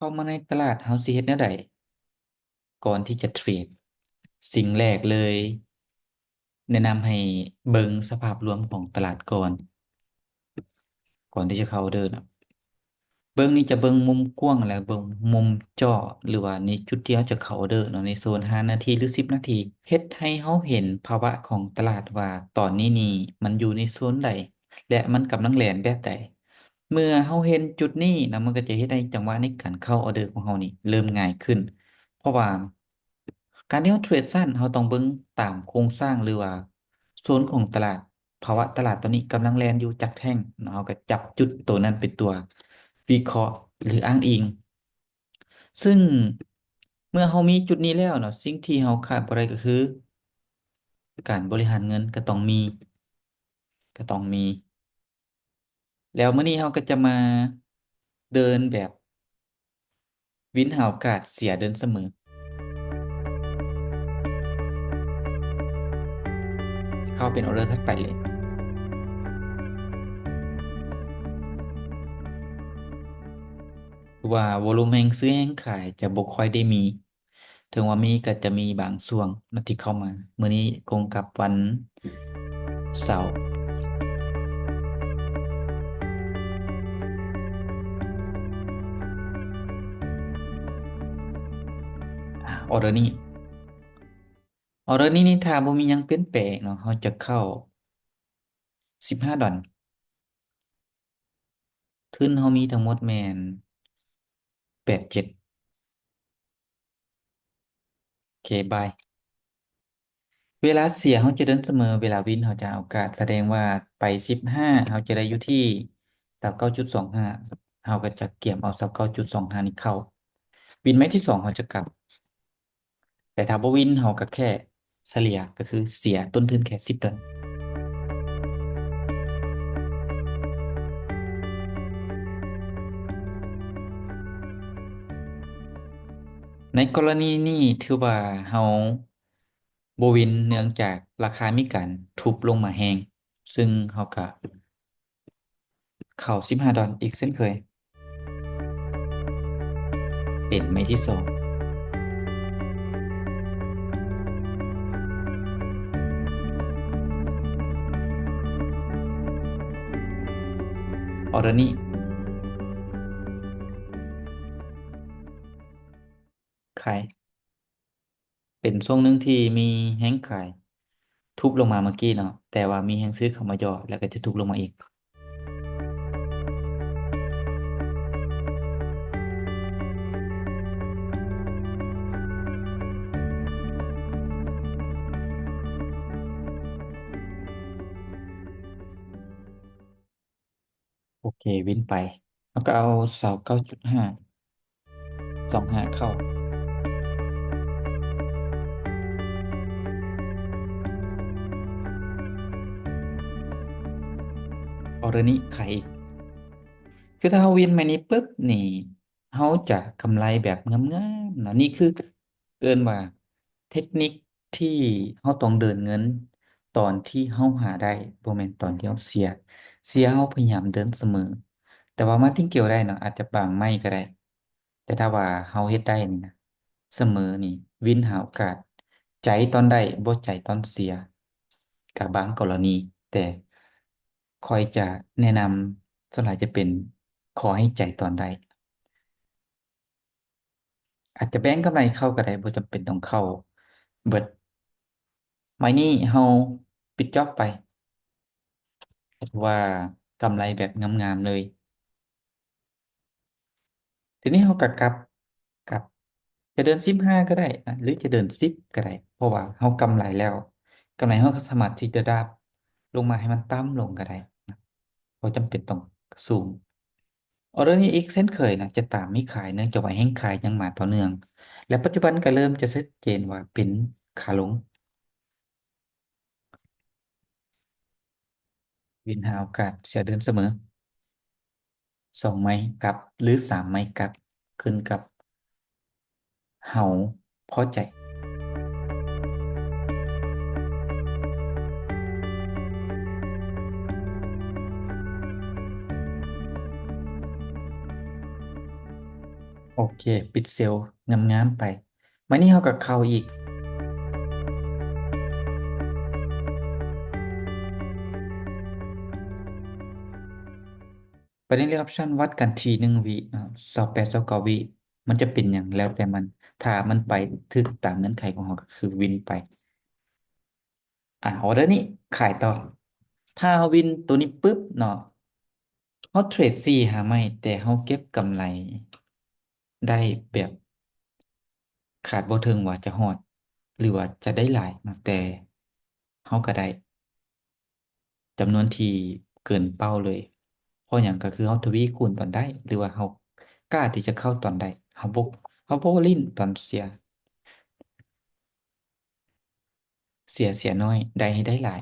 ເຂົ້າມາໃນຕະຫຼາດ ເຮົາຊິເຮັດແນວໃດ? ກ່ອນທີ່ຈະເທຣດ, ສິ່ງແລກເລີຍ ແນະນຳໃຫ້ເບິ່ງສະພາບລວມຂອງຕະຫຼາດກ່ອນ, ກ່ອນທີ່ຈະເຂົ້າອໍເດີເນາະ. ເບິ່ງນີ້ຈະເບິ່ງມຸມກວ້າງ ແລະ ເບິ່ງມຸມເຈາະ ຫຼືວ່າໃນຈຸດທີ່ເຮົາຈະເຂົ້າອໍເດີເນາະ, ໃນໂຊນຫ້ານາທີ ຫຼື ສິບນາທີ, ເຮັດໃຫ້ເຮົາເຫັນພາວະຂອງຕະຫຼາດວ່າຕອນນີ້ນີ້ມັນຢູ່ໃນໂຊນໃດ ແລະ ມັນກຳລັງແລ່ນແບບໃດ. ເມື່ອເຮົາເຫັນຈຸດນີ້ນະ, ມັນກໍຈະເຮັດໃຫ້ຈັງຫວະໃນການເຂົ້າອໍເດີຂອງເຮົານີ້ເລີ່ມງ່າຍຂຶ້ນ, ເພາະວ່າການທີ່ເຮົາເທຣດສັ້ນ ເຮົາຕ້ອງເບິ່ງຕາມໂຄງສ້າງ ຫຼືວ່າໂຊນຂອງຕະຫຼາດ, ພາວະຕະຫຼາດຕອນນີ້ກຳລັງແລ່ນຢູ່ຈັກແທ່ງເນາະ, ເຮົາກໍຈັບຈຸດໂຕນັ້ນເປັນຕົວວິເຄາະ ຫຼື ອ້າງອີງ. ຊຶ່ງເມື່ອເຮົາມີຈຸດນີ້ແລ້ວເນາະ, ສິ່ງທີ່ເຮົາຂາດບໍ່ໄດ້ກໍຄືການບໍລິຫານເງິນກໍຕ້ອງມີ, ກໍຕ້ອງມີ. ແລ້ວມື້ນີ້ເຮົາກໍຈະມາເດີນແບບວິນຫາໂອກາດເສຍເດີນສະເໝີ. ເຂົ້າເປັນອໍເດີຖັດໄປເລີຍ. ຄືວ່າໂວລູມແຮງຊື້ແຮງຂາຍຈະບໍ່ຄ່ອຍໄດ້ມີ. ເຖິງວ່າມີກໍຈະມີບາງຊ່ວງເນາະທີ່ເຂົ້າມາ. ມື້ນີ້ກົງກັບວັນເສົາ. ອາ ອໍເດີນີ້, ອໍເດີນີ້ນີ້ ຖ້າບໍ່ມີຫຍັງປ່ຽນແປງເນາະ, ເຮົາຈະເຂົ້າສິບຫ້າດອນ. ທຶນເຮົາມີທັງໝົດແມ່ນແປດເຈັດ. ໂອເຄ ບາຍ. ເວລາເສຍເຮົາຈະເດີນສະເໝີ, ເວລາວິນເຮົາຈະຫາໂອກາດ. ສະແດງວ່າໄປສິບຫ້າ ເຮົາຈະໄດ້ຢູ່ທີ່ຊາວເກົ້າຈຸດສອງຫ້າ, ເຮົາກໍຈະກຽມເອົາຊາວເກົ້າຈຸດສອງຫ້ານີ້ເຂົ້າ. ວິນໄມ້ທີສອງເຮົາຈະກັບ. ແຕ່ຖ້າບໍ່ວິນ ເຮົາກໍແຄ່ສະເລ່ຍ ກໍຄືເສຍຕົ້ນທຶນແຄ່ສິບດອນ. ໃນກໍລະນີນີ້ຖືວ່າເຮົາບໍ່ວິນ ເນື່ອງຈາກລາຄາມີການທຸບລົງມາແຮງ, ຊຶ່ງເຮົາກະ ເຂົ້າສິບຫ້າດອນອີກເຊັ່ນເຄີຍ. ເປັນໄມ້ທີສອງ. ອໍເດີນີ້ ຂາຍ. ເປັນຊ່ວງໜຶ່ງທີ່ມີແຮງຂາຍທຸບລົງມາເມື່ອກີ້ເນາະ, ແຕ່ວ່າມີແຮງຊື້ເຂົ້າມາຫຍໍ້ ແລ້ວກໍຈະທຸບລົງມາອີກ. ໂອເຄ ວິນໄປ ເຮົາກໍເອົາຊາວເກົ້າຈຸດຫ້າ ສອງຫ້າເຂົ້າ. ອໍເດີນີ້ຂາຍອີກ. ຄືຖ້າເຮົາວິນໄມ້ນີ້ປຶບນີ້ ເຮົາຈະກຳໄລແບບງາມໆນະ. ນີ້ຄືເອີ້ນວ່າເຕັກນິກ ທີ່ເຮົາຕ້ອງເດີນເງິນຕອນທີ່ເຮົາຫາໄດ້, ບໍ່ແມ່ນຕອນທີ່ເຮົາເສຍ. ເສຍເຮົາພະຍາຍາມເດີນສະເໝີ, ແຕ່ວ່າມາຕິງກຽວໄດ້ເນາະ, ອາດຈະບາງໄມ້ກໍໄດ້. ແຕ່ຖ້າວ່າເຮົາເຮັດໄດ້ນີ້ນະ, ສະເໝີນີ້ ວິນຫາໂອກາດ, ໃຈຕອນໄດ້ ບໍ່ໃຈຕອນເສຍ, ກະບາງກໍລະນີ, ແຕ່ຂ້ອຍຈະແນະນຳສ່ວນຫຼາຍຈະເປັນຂໍໃຫ້ໃຈຕອນໄດ້. ອາດຈະແບ່ງກຳໄລເຂົ້າກໍໄດ້, ບໍ່ຈຳເປັນຕ້ອງເຂົ້າເບິດ. ໄມ້ນີ້ເຮົາປິດຈອບໄປ, ຖືວ່າກຳໄລແບບງາມໆເລີຍ. ທີນີ້ເຮົາກໍກັບ, ກັບ, ຈະເດີນສິບຫ້າກໍໄດ້ນະ ຫຼືຈະເດີນສິບກໍໄດ້, ເພາະວ່າເຮົາກຳໄລແລ້ວ, ກຳໄລເຮົາກໍສາມາດທີ່ຈະດາບລົງມາໃຫ້ມັນຕ່ຳລົງກໍໄດ້ນະ, ບໍ່ຈຳເປັນຕ້ອງສູງ. ອໍເດີນີ້ອີກເຊັ່ນເຄີຍນະ ຈະຕາມມີຂາຍ ເນື່ອງຈາກວ່າແຮງຂາຍຍັງມາຕໍ່ເນື່ອງ ແລະ ປັດຈຸບັນກໍເລີ່ມຈະຊັດເຈນວ່າເປັນຂາລົງ. ວິນຫາໂອກາດເສຍເດີນສະເໝີ ສອງໄມ້ກັບ ຫຼື ສາມໄມ້ກັບ ຂຶ້ນກັບ ເຮົາພໍໃຈ. ໂອເຄ ປິດເຊວງາມໆໄປ. ບາດນີ້ເຮົາກໍເຂົ້າອີກ ໄປໃນເລື່ອງ option ວັດກັນທີໜຶ່ງວິເນາະ ຊາວແປດ ຊາວເກົ້າວິ ມັນຈະເປັນຫຍັງແລ້ວແຕ່ມັນ ຖ້າມັນໄປຖືກຕາມເງື່ອນໄຂຂອງເຮົາ ກໍຄືວິນໄປ. ອາ ອໍເດີນີ້ຂາຍຕໍ່. ຖ້າເຮົາວິນໂຕນີ້ປຶບເນາະ ເຮົາເທຣດສີ່ຫາໄມ້ ແຕ່ເຮົາເກັບກຳໄລໄດ້ແບບຄາດບໍ່ເຖິງວ່າຈະຮອດ ຫຼືວ່າຈະໄດ້ຫຼາຍເນາະ ແຕ່ເຮົາກໍໄດ້ຈຳນວນທີ່ເກີນເປົ້າເລີຍ. ເພາະຫຍັງ? ກໍຄືເຮົາທະວີຄູນຕອນໄດ້ ຫຼືວ່າເຮົາກ້າທີ່ຈະເຂົ້າຕອນໄດ້ ເຮົາບໍ່ ເຮົາບໍ່ຫຼິ້ນຕອນເສຍ ເສຍ ເສຍໜ້ອຍ ໄດ້ໃຫ້ໄດ້ຫຼາຍ.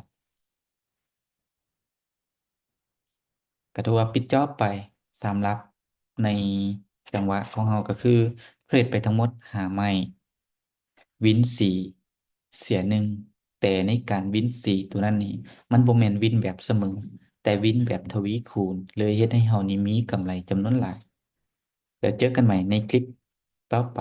ກໍຖືວ່າປິດຈອບໄປ. ສຳລັບໃນຈັງຫວະຂອງເຮົາກໍຄືເທຣດໄປທັງໝົດຫ້າໄມ້ ວິນສີ່ ເສຍໜຶ່ງ ແຕ່ໃນການວິນສີ່ໂຕນັ້ນນີ້ ມັນບໍ່ແມ່ນວິນແບບສະເໝີ ແຕ່ວິນແບບທະວີຄູນ ເລີຍເຮັດໃຫ້ເຮົານີ້ມີກຳໄລຈຳນວນຫຼາຍ. ແລ້ວເຈີກັນໃໝ່ໃນຄລິບຕໍ່ໄປ.